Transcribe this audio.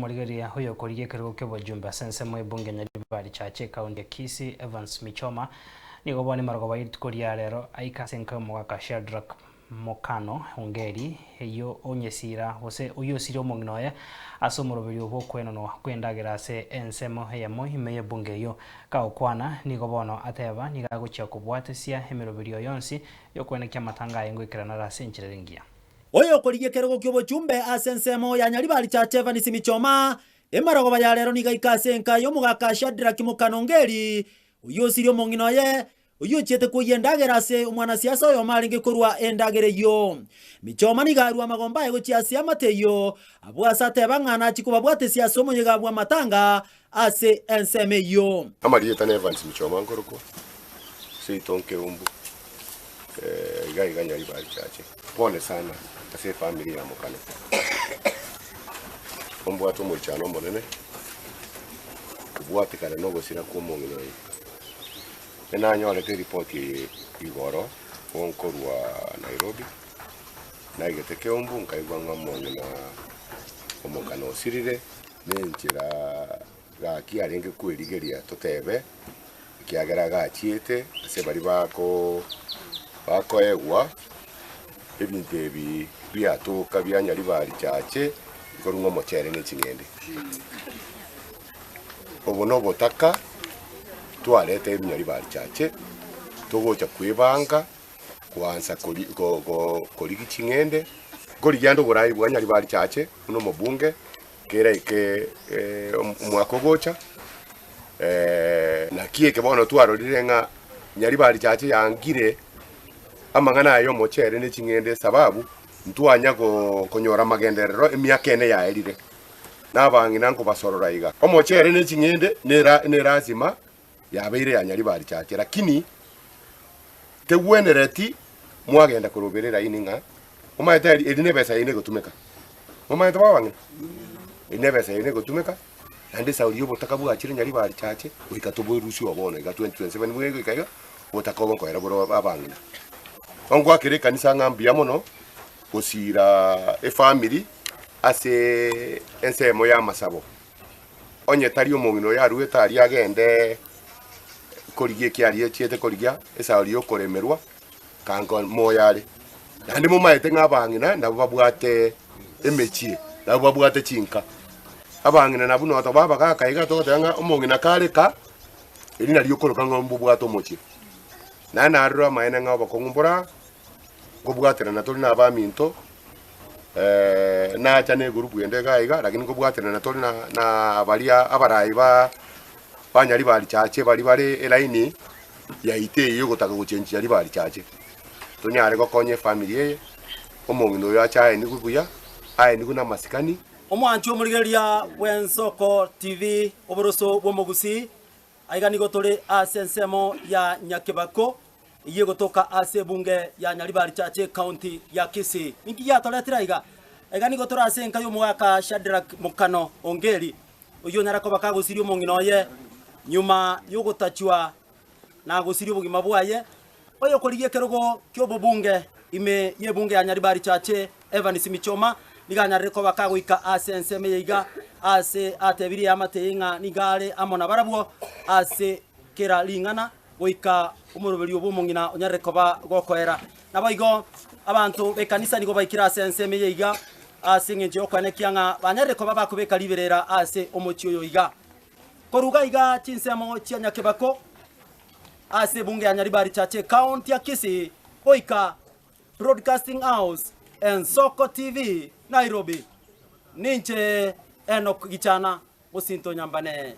omorigereria oyokorigia ekerogo ki'obojumbe ase ensemo y'ebunge ya Nyaribari Chache ekaunti ya Kisii Evans Michoma nigo bono emarogobaa y'rituko ria rero aika ase enka y'omogaka Shadrack Mokano Ongeri eyio onyesira gose oyio osirie omong'ina oye ase omoroberio bw'okoenanwa kw'endagera ase ensemo eyemo ime y'ebunge eyio. Kagokwana nigo bono ateba nigo agochia kobwatesia emeroberio yonsi y'okoenekia amatanga aye ngoikerana are ase enchera ere engiya. Oyokorigia ekerogo ki'obochumbe ase ensemo ya Nyaribari Chache Evans Michoma, emarogoba ya rero nigo aika ase enka y'omogaka Shadrack Mokanongeri, oyio osirie omong'ina oye, oyio ochiete koyia endagera ase omwanasiasa oyomo arenge korua endagera eyio. Michoma nigo arua amagomba aye gochia ase amate eyio, abwo ase ateba ng'a nachie kobabwatesia ase omoyega bw'amatanga ase ensemo eyio. Amarieta na Evans Michoma nkorokwa, seito Nkeumbu, iga iga Nyaribari Chache. Pole sana ase efamiri ya Mokano. Ombwate omoichano omonene kobwatekana nogosira kw'omong'ina oye. Enanyorete eripoti eye igoro gonkorwa Nairobi, naigete Keumbu nkaigwa ng'a omong'ina omokano osirire. Nenchera gaki arenge kwerigeria totebe, ekiagera gachiete ase baria bako bakoegwa ebinto ebi biatoka bia Nyaribari Chache korwa ng'a omochere ne ching'ende. Obo nobotaka twareta ebinyaribari Chache togocha kwebanga koansa kori go go korigia ching'ende, nkorigia ande oborai bwa Nyaribari Chache buna omobunge. Keraike omwaka ogocha, naki eke bono twarorire ng'a Nyaribari Chache yangire amang'ana aya y'omochere ne ching'ende esababu ntwanya konyora amagenderero emiaka ene yaerire. Na abang'ina nkobasorora iga. Omochere ne ching'ende nerasima yabeire ya Nyaribari Chache lakini tegwenereti mwagenda korobera eraini ng'a omanyete eri nebesa yaino egotumeka. Momanyete bobe abang'ina? Eri nebesa yaino egotumeka, naende esauri y'obotaka bwachire Nyaribari Chache, goika toborusie oo bono iga 2027 buna egoika iga, obotaka obo nkoera bore abang'ina. Bono ngoakera ekanisa ng'a mbuya mono, gosiira efamiri ase ensemo y'amasabo. Onye tari omong'ina oyo aruete aria agende korigia eki aria achiete korigia, esauri y'okoremerwa, kango moyo are. Naende momaete ng'a abang'ina nabwo babwate emechie, nabwo babwate chinka. Abang'ina nabwo nonye toba abagaka iga togoteba ng'a omong'ina kare ka, eri nario okoroka ng'a mbobwate omochie. Naende naroro amaene ng'a obokong'u mbora, nkobwaterana tore na abaminto, nacha na egurupu ende iga iga, lakini nkobwaterana tore na na baria abarai ba banyaribari chache baria bare elaini yaito eye yogotaka gochenchia ribari chache. Tonyare gokonya efamiri eye, omong'ina oyo ache aenigwe buya, aenigwe na amasikani. Omwanchi omorigereria bw'Ensoko TV, oboroso bw'omogusii, aiga nigo tore ase ensemo ya Nyakebako, eyio egotoka ase ebunge ya Nyaribari Chache ecounty ya Kisii. Ninki giatoretire aiga? Aiga nigo tore ase enka y'omogaka Shadrack Mokano Ongeri, oyio onyare koba kagosiria omong'ina oye nyuma y'ogotachwa na gosiria obogima bwaye, oyokorigia ekerogo ki'obobunge ime y'ebunge ya Nyaribari Chache, Evans Michoma, nigo anyarire koba kagoika ase ensemo eye iga, ase atebirie eamate eye ng'a nigo are amo nabarabwo ase kera ring'ana goika omoroberio bw'omong'ina onyarire koba gokoera. Naboigo abanto b'ekanisa nigo baikire ase ensemo eye iga, ase engencho y'okoenekia ng'a banyarire koba bakobeka riberera ase omochie oyo iga. Koruga iga chinsemo chia Nyakebako ase ebunge ya Nyaribari Chache County ya Kisii goika Broadcasting House Ensoko TV Nairobi. Ninche Enock Gichana mosinto Nyambane.